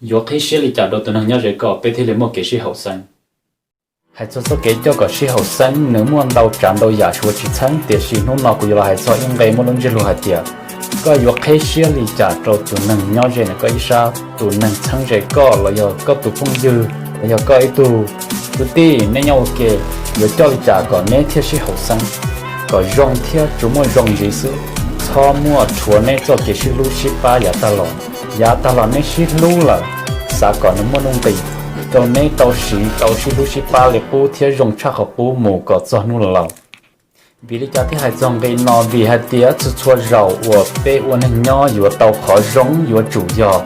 Yuav qhib siab li cas rau tus neeg nyob ze koj peb thiaj li muaj kev sib haum xeeb? Hais txog txoj kev coj kom sib haum xeeb, nws muaj ntau tsav ntau yam suav tsis txheeb, tiam sis hnub no kuv yuav los hais txog ib nqe muaj lub ntsiab lus hais tias, koj yuav qhib siab li cas rau tus neeg nyob ze ntawm koj ib sab, tus neeg txheeb ze koj los yog koj tus phooj ywg los yog koj ib tug kwv tij nej nyob ua ke, yuav coj li cas kom neb thiaj sib haum xeeb, kom zoo thiab tsuas muaj zoo ntxiv xwb. Txhob muaj rhuav neb txoj kev sib hlub sib pab yav tag los. Yav tag los neb sib hlub lawm, xav kom nws muaj nuj nqis rau neb tau siv tau sib hlub sib pab li qub thiab zoo tshaj qhov qub mus kom txog hnub laus. Vim li cas thiaj hais txog nqe no? Vim hais tias txhua txhua zaus uas peb ua neeg nyob yuav tau qhov zoo yuav tsum yog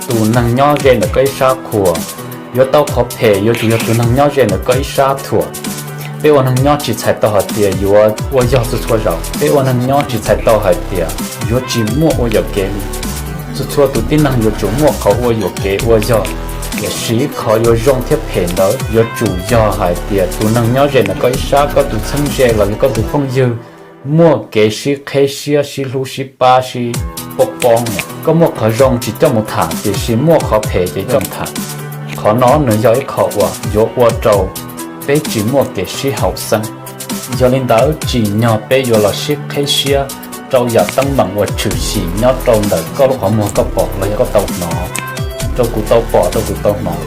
tus neeg nyob ze ntawm koj ib sab qhuas, yuav tau qhov phem yuav tsum yog tus neeg nyob ze ntawm koj ib sab thuam. Peb ua neeg nyob tsis txhais tau hais tias yuav ua yog txhua txhua zaus, peb ua neeg nyob tsis txhais tau hais tias yuav tsis muaj ua yuam kev li. Txhua txhua tus tib neeg yuav tsum muaj qhov ua yuam kev ua yog, tiam sis qhov yuav zoo thiab phem ntawd yuav tsum yog hais tias tus neeg nyob ze ntawm koj ib sab, koj tus txheeb ze los yog koj tus phooj ywg muaj kev sib qhib siab sib hlub sib pab sib poob poob. Koj muaj qhov zoo tsis coj mus tham, tiam sis muaj qhov phem ces coj mus tham. Qhov no nws yog ib qho uas yuav ua rau peb tsis muaj kev sib haum xeeb. Yog li ntawd tsim nyog peb yuav los sib qhib siab rau yam teeb meem uas tshwm sim nyob rau ntawm koj lub qhov muag koj pom los yog koj tau hnov, rau kuv tau pom rau kuv tau hnov.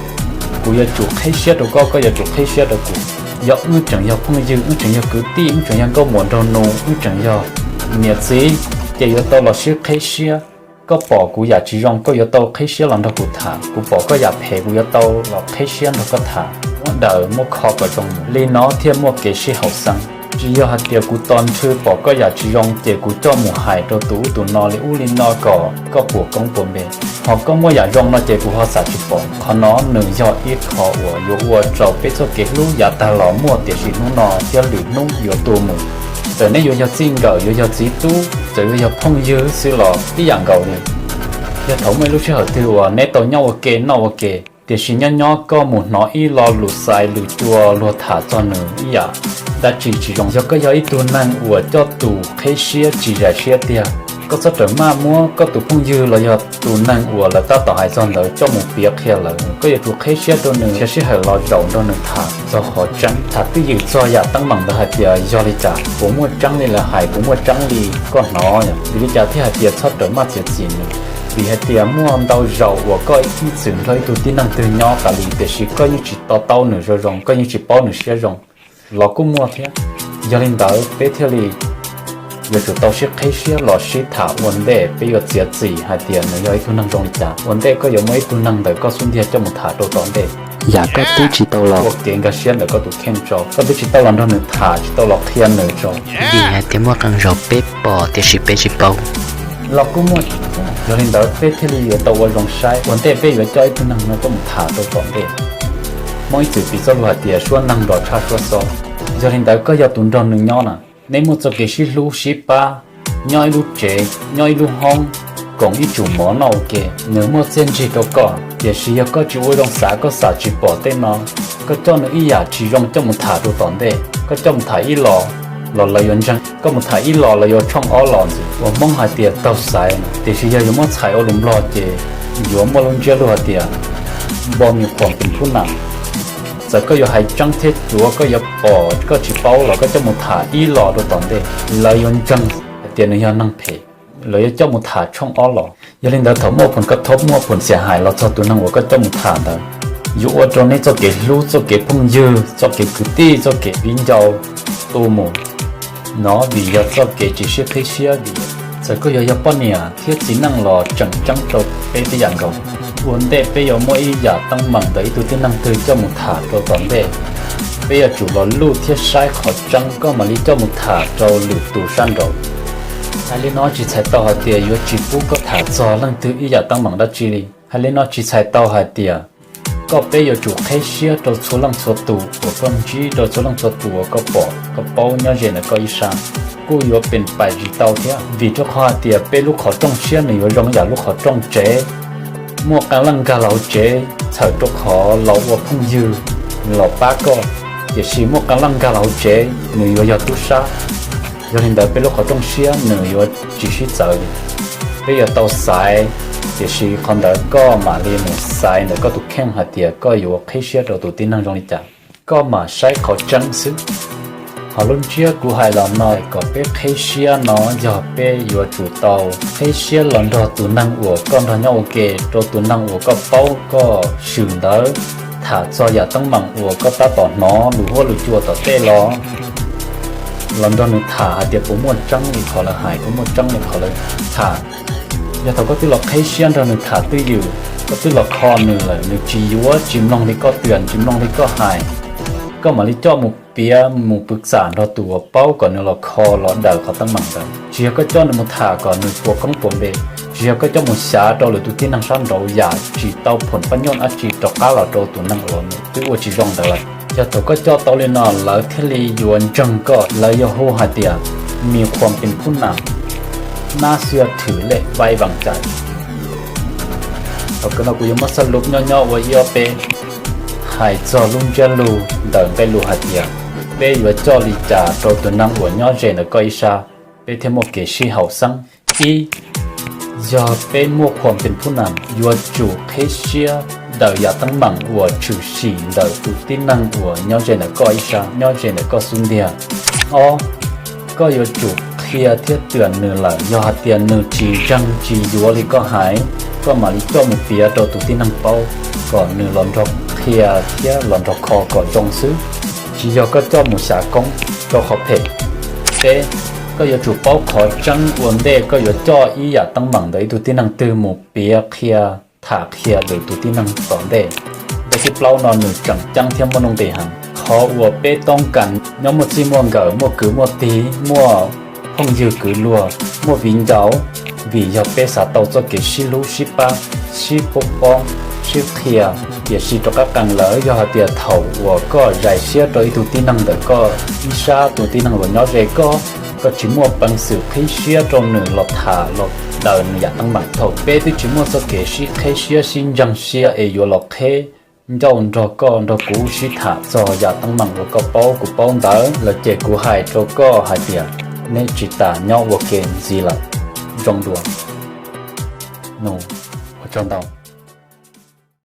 Kuv yuav tsum qhib siab rau koj, koj yuav tsum qhib siab rau kuv. Yog wb tseem yog phooj ywg, wb tseem yog kwv tij, wb tseem yog nkauj muam nraug nus, wb tseem yog niam txiv, ces yuav tau los sib qhib siab. Koj pom kuv yam tsis zoo koj yuav tau qhib siab los nrog kuv tham, kuv pom koj yam phem kuv yuav tau los qhib siab nrog koj tham, muab daws muab kho kom zoo. Li no thiaj muaj kev sib haum xeeb. Tsis yog hais tias kuv tos nrhw pom koj yam tsis zoo ces kuv coj mus hais rau tus ub tus no li ub li no kom koj puas koob puas npe, ho koj muaj yam zoo no ces kuv ho xam tsis pom. Qhov no nws yog ib qho uas yuav ua rau peb txoj kev hlub yav tag los muaj tiam sis hnub no thiab lwm hnub yuav tu mus. Txawm neb yuav yog txij nkawm, yuav yog txiv tub, txawm yuav yog phooj ywg xwb los tib yam nkaus li. Yog thaum muaj ib lub sij hawm twg uas neb tau nyob ua ke noj ua ke, tiam sis nyob nyob koj mus hnov ib lo lus xaiv lus cua luag tham txog nws ib yam dab tsi tsis zoo, yog koj yog ib tug neeg uas coj tus qhib siab tsis zais siab tiag, koj txhob rawm maj muab koj tus phooj ywg los yog tus neeg uas lawv tab tom hais txog ntawd coj mus piav qhia lawv. Koj yuav tsum qhib siab rau nws, siv sij hawm los zaum nrog nws tham txog qhov tseeb, tham twj ywm txog yam teeb meem ntawd hais tias yog li cas, puas muaj tseeb li lawv hais, puas muaj tseeb li koj hnov. Vim li cas thiaj hais tias txhob rawm maj txiav txim nws? Vim hais tias muaj ntau zaus uas koj ib txwm nrog ib tug tib neeg twg nyob tas li tiam sis koj yeej tsis to taub nws zoo zoo, koj yeej tsis paub nws siab zoo los kuj muaj thiab. Yog li ntawd peb thiaj li yuav tsum tau sib qhib siab los sib tham ua ntej peb yuav txiav txim hais tias nws yog ib tug neeg zoo li cas. Ua ntej koj yuav muaj ib tug neeg ntawm koj xub ntiag coj mus tham rau tom ntej. Yam koj twb tsis tau los ua kev nkag siab ntawm koj tus kheej tso, koj twb tsis tau los nrog nws tham, tsis tau los qhia nws tso. Vim hais tias muaj qee zaus peb pom tiam sis peb tsis paub los kuj muaj. Yog li ntawd peb thiaj li yuav tau ua zoo saib ua ntej peb yuav coj ib tug neeg no tuaj mus tham rau tom ntej. Muaj ib txwm piv txoj lus hais tias suab neeg nrov tshaj suab xob. Yog li ntawd koj yog tus nrog nws nyob na, neb muaj txoj kev sib hlub sib pab, nyob ib lub tsev, nyob ib lub hoob, koom ib tsum mov noj ua ke, nws muaj txiaj ntsig rau koj. Tiam sis yog koj tsis ua zoo xav, koj xam tsis pom tej no, koj coj nws ib yam tsis zoo coj mus tham rau tom ntej. Koj coj mus tham ib los los lawv yuav ntseeg, koj mus tham ib los lawv yuav tshooj ob los ntxiv. Uas Hmoob hais tias taug xaiv, tiam sis yog yuav muab txhais ua lus Nplog ces yuav muaj lub ntsiab lus hais tias npo mis quam pus phub nam. Txawm koj yuav hais tseeb thiab cuav, koj yuav pom koj tsis paub los koj coj mus tham ib los rau tom ntej, lawv yuav ntseeg hais tias nws yog neeg phem, lawv yuav coj mus tham tshooj ob los. Yog li ntawd thaum muaj phum kab thob, muaj phum xiam hais los txog tus neeg uas koj coj mus tham ntawd, yuav ua rau neb txoj kev hlub, txoj kev phooj ywg, txoj kev kwv tij, txoj kev viv ncaus tu mus. No vim yog txoj kev tsis sib qhib siab li. Txawm koj yuav yog poj niam thiab txiv neej los tseem ceeb rau peb tib yam nkaus. Ua ntej peb yuav muab ib yam teeb meem ntawm ib tug tib neeg twg coj mus tham rau tom ntej, peb yuav tsum los luj thiab saib qhov tseeb koj mam li coj mus tham rau lwm tus sab nraud. Hais li no tsis txhais tau hais tias yuav tsis pub koj tham txog leej twg ib yam teeb meem dab tsi li. Hais li no tsis txhais tau hais tias koj peb yuav tsum qhib siab rau txhua leej txhua tus uas koj ntsib, rau txhua leej txhua tus uas koj pom koj paub nyob ze ntawm koj ib sab. Kuj yuav pem pais tsis tau thiab, vim rau qhov hais tias peb lub qhov rooj siab nws yuav zoo yam lub qhov rooj tsev. Muaj qee leej nkag los hauv tsev txhawm rau qhov los ua phooj ywg, los pab koj, tiam sis muaj qee leej nkag los hauv tsev nws yuav yog tub sab. Yog li ntawd peb lub qhov rooj siab nws yuav tsis sib txawv li. Peb yuav tau xaiv Tiam sis qhov ntawd koj mam li mus xaiv ntawm koj tus kheej hais tias koj yuav qhib siab rau tus tib neeg zoo li cas, koj mam saib qhov tseeb xwb. Hos lub ntsiab kuv hais los no kom peb qhib siab no yog peb yuav tsum tau qhib siab los nrog tus neeg uas koj nrog nyob ua ke, rau tus neeg uas koj paub koj swm ntawd, tham txog yam teeb meem uas koj tab tom hnov lus huab lus cua tom tej los los nrog nws tham hais tias puas muaj tseeb li qhov lawv hais, puas muaj tseeb li qhov lawv tham. Yog thaum koj twb los qhib siab nrog nws tham twj ywm, koj twb los kho nws lawm, nws tsis yuav, tsis mloog li koj twam, tsis mloog li koj hais, koj mam li coj mus piav mus pw xam nrog tus uas paub kom nws los kho los daws qhov teeb meem ntawd. Tsis yog koj coj nws mus tham kom nws puas koob puas npe, tsis yog koj coj mus xyav rau lwm tus tib neeg sab nraud yam tsis tau phom pab nyooj dab tsi rov qab los rau tus neeg uas nws twb ua tsis zoo ntawd lawm. Yog thaum koj coj tau li no lawv thiaj li yuav ntseeg koj, lawv yuav hu hais tias มีความเป็นผู้นำ น่าเชื่อถือและไว้วางใจ. Thaum kawg no kuv yuav muab xab lub nyob nyob ua ib ob peb hais txog lub ntsiab lus ntawm nqe lus hais tias peb yuav coj li cas rau tus neeg uas nyob ze ntawm koj ib sab, peb thiaj muaj kev sib haum xeeb. Ib, yog peb muaj ความเป็นผู้นำ yuav tsum qhib siab daws yam teeb meem uas tshwm sim ntawm tus tib neeg uas nyob ze ntawm koj ib sab, nyob ze ntawm koj xub ntiag. Ob, koj yuav tsum qhia thiab twam nws lawm, yog hais tias nws tsis ntseeg tsis yuav li koj hais, koj mam li coj mus piav rau tus tib neeg paub kom nws los nrog qhia thiab los nrog kho kom zoo xwb, tsis yog koj coj mus xyav koob rau qhov phem. Peb, koj yuav tsum paub qhov tseeb ua ntej koj yuav coj ib yam teeb meem ntawm ib tug tib neeg twg mus piav qhia, tham qhia lwm tus tib neeg tom ntej. Nqe thib plaub no nws tseem ceeb thiab muaj nuj nqis heev. Qhov uas peb toob kas nyob muaj txij muaj nkawm, muaj kwv muaj tij, muaj phooj ywg kwv luag, muaj viv ncaus, vim yog peb xav tau txoj kev sib hlub sib pab, sib pab pob, sib qhia. Tiam sis rov qab qees lawm, yog hais tias thaum uas koj zais siab rau ib tug tib neeg ntawm koj ib sab, tus tib neeg uas nyob ze koj, koj tsis muaj peev xwm qhib siab rau nws los tham los daws nws yam teeb meem. Thaum peb twb tsis muaj txoj kev sib qhib siab sib ntseeg siab es yuav los qhib ncauj nrog koj nrog kuv sib tham txog yam teeb meem uas koj paub kuv paub ntawd lawm ces kuv hais rau koj hais tias nej tsis tas nyob ua ke ntxiv lawm. Zoo dua. Nws, ua tsaug ntau.